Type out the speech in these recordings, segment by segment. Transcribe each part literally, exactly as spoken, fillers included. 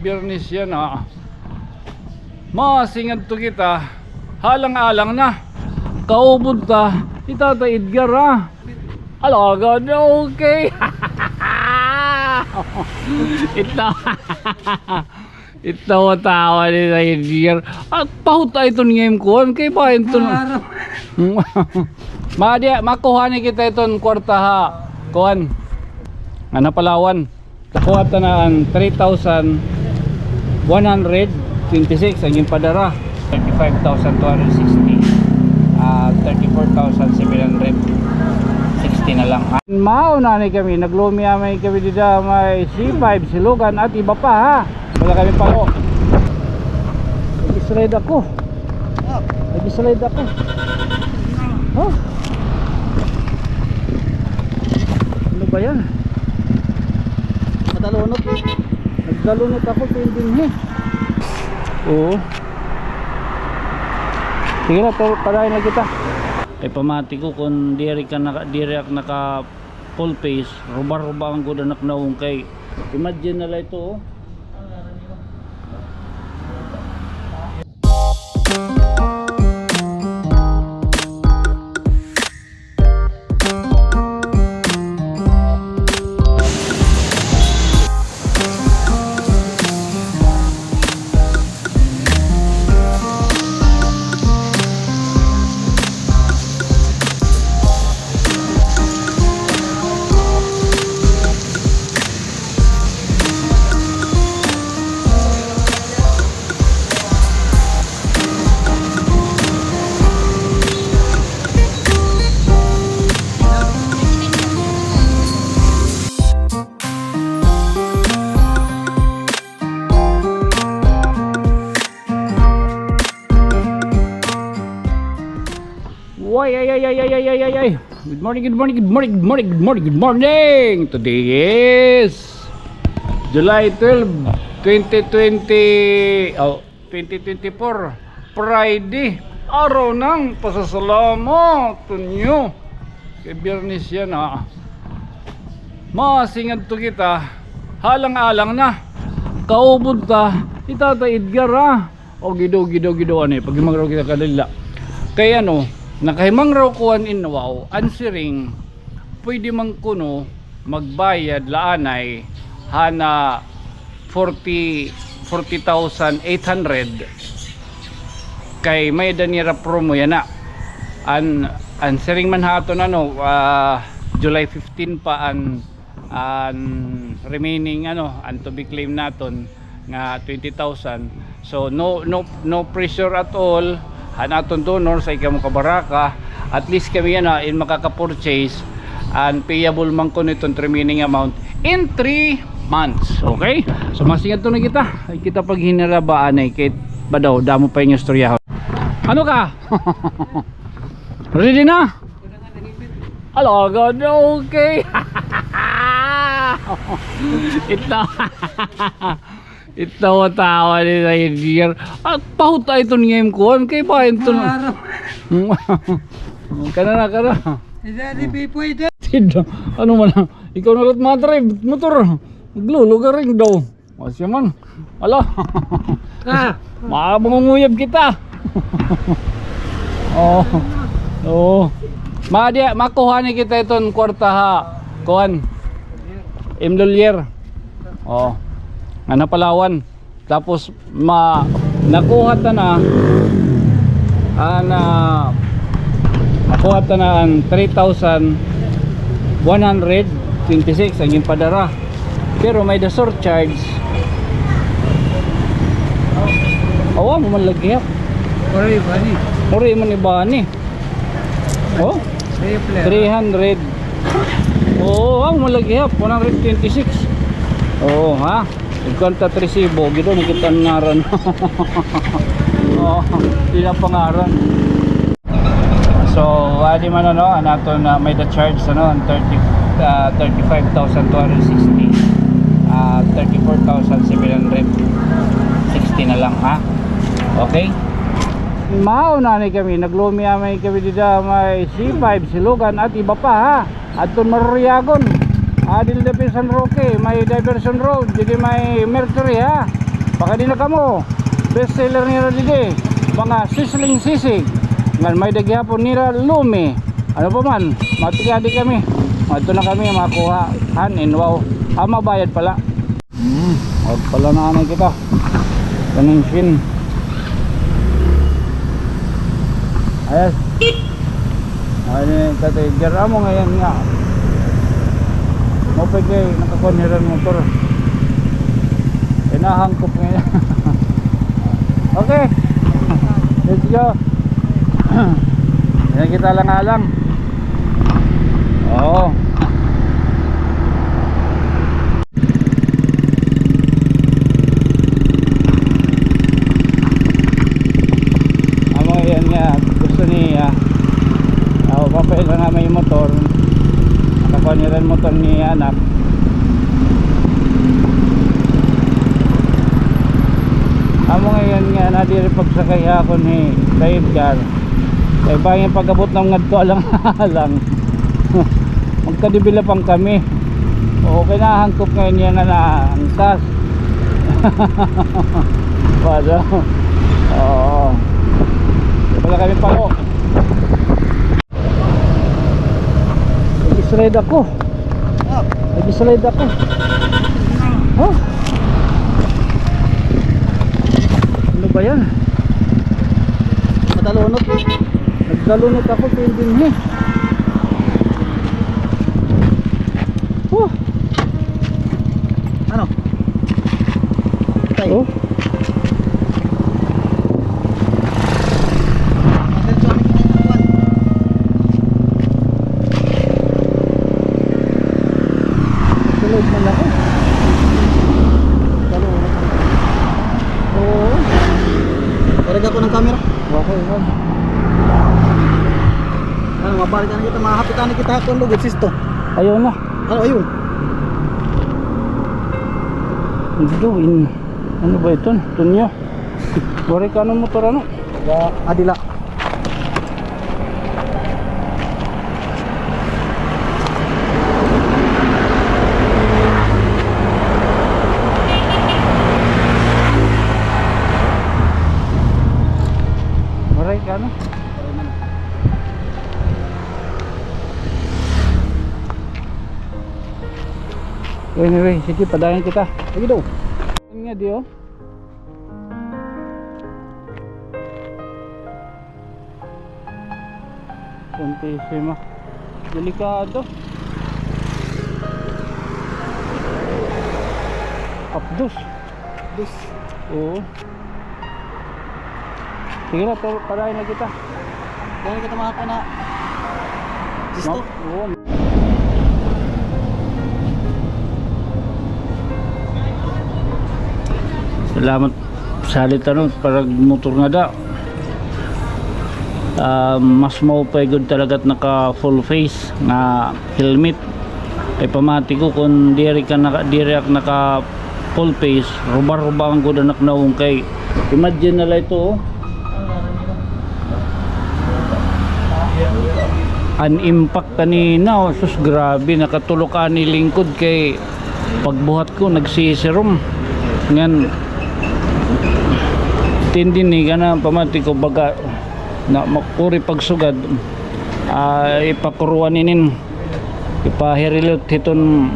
Biyernes yana. Masingadto kita. Alang-alang na. Kaupod ta. Hi Tata Edgar, ha. Alagad, okay. Ito. Ito, tawa ni Tata Edgar. Ah, pahuta iton nga im kuan kay ba iton. Madi, makuha ni kita iton kwarta ha kuan. Nga napalawan. Nakuha ta na an three thousand one hundred twenty-six an ginpadara. Thirty-five thousand two hundred sixty. Ah, thirty-four thousand seven hundred sixty na lang. Mao na ni kami, naglumiamay kami dida may C five, Silogan at iba pa, ha. Wala kami pako. Nag-slide ako. Nag-slide ako. Huh? Ano ba yan? Matalunod. Nagdalunod ako, pwede, eh. Oo. Sige na, pero padayon na kita. Kay pamati ko kung diri ka naka, diri ak naka full face, ruba-ruba an gud anak naong kay. Imagine na la ito, oh. Way, ay, ay, ay. Good morning, good morning, good morning, good morning, good morning, good morning. Today is July twelve, twenty twenty, oh, twenty twenty-four, Friday. Araw ng pasasalamat, tunyo. Kay Biyernes yana. Masingadto kita. Alang-alang na. Kaupod ta. Hi Tata Edgar, ha. O, gido, gido, gido, ano, eh, paghimangraw kita kadali la. Kay ano, nakahimangraw ko an inwaw, an siring, pwede man kuno magbayad la anay han forty, forty thousand eight hundred. Kay may-ada nira promo yana. An, an siring man ha aton, ano, ah, July fifteen pa an an remaining, ano, an to be claim naton nga twenty thousand. So, no, no, no pressure at all. Han aton donors, ayaw kamo kabaraka. At least kami yana, in makaka-purchase, an payable man kuno iton remaining amount in three months. Okay? So, masingadto na kita. Ay, kita paghinarabaan, eh, kay ba daw, damo pa inyong istoryahon. Ano ka? Ready na? Alagad, okay. Ito. Ito, tawa ni Tata Edgar. Ah, pahuta iton nga im kuan kay ba iton. Kana na, kana. Isa di pipoy ito. Tido. Ano man? Ikaw na la it madrive motor. Maglulugaring daw. O, siya man. Ala. Ah. Mangunguyab kita. Oo. Oo. Madi, makuha ni kita iton kwarta ha kuan. Im lawyer. Oo. Nga napalawan. Tapos ma-, nakuha ta na an, ah, nakuha ta na an three thousand one hundred twenty-six an ginpadara. Pero may-ada surcharge. Awa mo man lagi, ha? Uri man ni. Uri man ni bani. Oh? Three hundred. Oo, awa mo man lagi, ha? One hundred twenty-six. Oo, ha? Igkuan ta resibo, gido na kita ngaran. Oo, diri na pangaran. So, adi man, ano, an aton, ah, may-ada charge, ano, an thirty, ah, thirty-five thousand two hundred sixty. Ah, thirty-four thousand seven hundred sixty na lang, ha? Okay? Mao na ni kami, naglumiamay kami dida may C five, Silogan, at iba pa, ha? Adton Maruriagon. Adi la dida pa San Roque, may diversion road, didi may Mercury, ha? Pakadi na kamo, best seller nira didi, mga sizzling sisig. Ngan may-ada gihapon nira lumi. Ano pa man, matikadi kami. Madto na kami makuha han inwaw. Ah, mabayad pala. Hmm, wag pala na anay kita. Kaning Shin. Ayos. Ay, ni Tatay Edgar, amo ngay-an nga. Mao pa kay nakakuan hira hin motor. Hinahangkop ngay-an. Okay. Let's go. Yan kita lang alang. Oo. Amo yan nga gusto niya. Aw, papaila nga may motor. Nakakuha niya rin motor ni anak. Amo nga yan nga nadiri pagsakay ako ni Dave Gar. Kay bangin pag-abot na ngadto alang-alang. Magkadibilapang kami. O, kinahangkop ngayon niya nga naangkas. Wala. Oo. Wala kami palo. Nag-slide ako. Nag-slide ako. Ha? Ano ba yan? Matalunot. Nagdalunot ako, pero dinhi. Oh. Ano? Patay. Oh. Sunod man ako. Oo. Karga ko ng camera. Okay, okay. Ano, mabalik na kita, mahapit na kita kung lugod, sisto. Ayaw na. Ano, ayun? Doon. Ano ba ito? Tunyo. Waray ka anong motor, ano? Ya, adila. Waray ka, ano? Anyway, sige, padayon kita. Sige daw. Yun nga, di, oh. Santisima. Delikado. Apdos. Dos. Oo. Sige na, pero padayon na kita. Dali kita, mga kuna. Gusto? Ma-, oo. Salamat salit, ano, para motor nga da. Ah, mas maupay gud talaga naka full face nga helmet. Kay pamati ko kon diri ka naka, diri ak naka full face, ruba-ruba an gud an ak nawong kay imagine na la ito, oh. An impact kanina, oh, sus, grabe, nakatulok ani lingkod kay pagbuhat ko nagsisirom. Ngan tindi ni kana pamati ko baga na makuri pagsugad, ah, ipakuruan inin. Ipahirilot hiton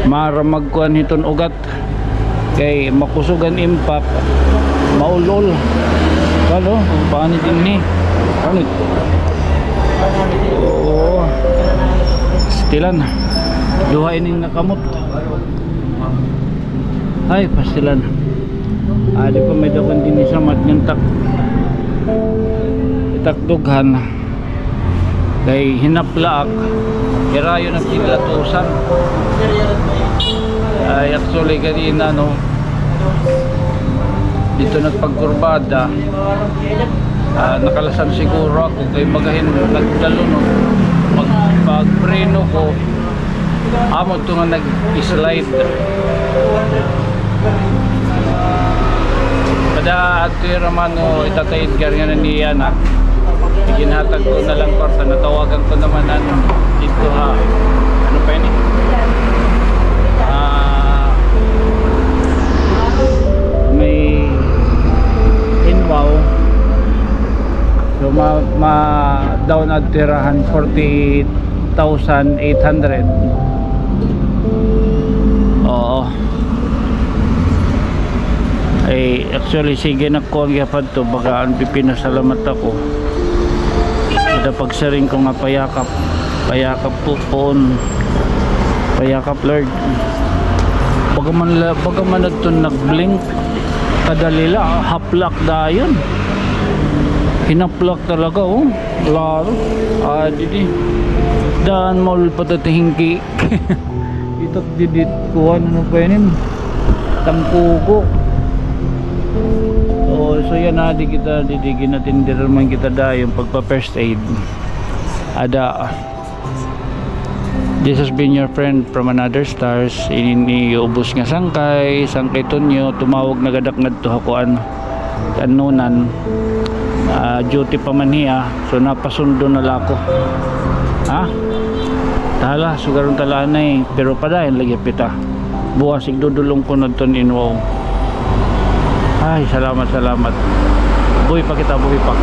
maaram magkuan hiton ugat. Kay makusog an impact, maul-ol. Kalo, paano dinhi? Ano? Oo. Pastilan. Duha ining nakamot. Ay, pastilan. Ah, di pa may dakon dinhi sa mat ngan tak-, itakdughan. Kay hinapla ak, hirayo nagkilatusan. Ay, actually, ganina, no, dito nagpagkurbada, ah, nakalasan siguro ako kay magahin nagdalo, no, magpagpreno ko. Amo to nga nag-slide. Kada adto hira man, no, i Tatay Edgar nga naniya na. Ginhatag ko na lang kwarta, natawagan ko naman an dito ha. Ano pa ini? Ah, Ma-down adto hira han forty thousand eight hundred. Oo. Ay, actually, sige na kuan gihapon to, baga an pipinasalamat ako. Kada pagsiring ko nga payakap, payakap po poon. Payakap, Lord. Baga man la-, baga man adto nag-blink. Kadali la, haplak dayon. Hinaplak talaga, oh. Klaro. Ah, didi. Daan maul patatingki. Itat didi kuan, ano pa inin? Tampugo. Oh, so yana, di kita, didi, ginatindiran man kita dayon pagpa-first aid. Ada. This has been your friend from another stars. Ini ni ubos nga sangkay, sangkay Tonyo, tumawag na gadak ngadto ha kuan, kanunan. Ah, duty pa man hiya, so napasundo na la ako. Ha? Tala, sugaron tala anay, pero padayon lagi pita. Buwas igdudulong ko ngadto ni Inwaw. Ay, salamat, salamat. Buhi pa kita, buhi pa.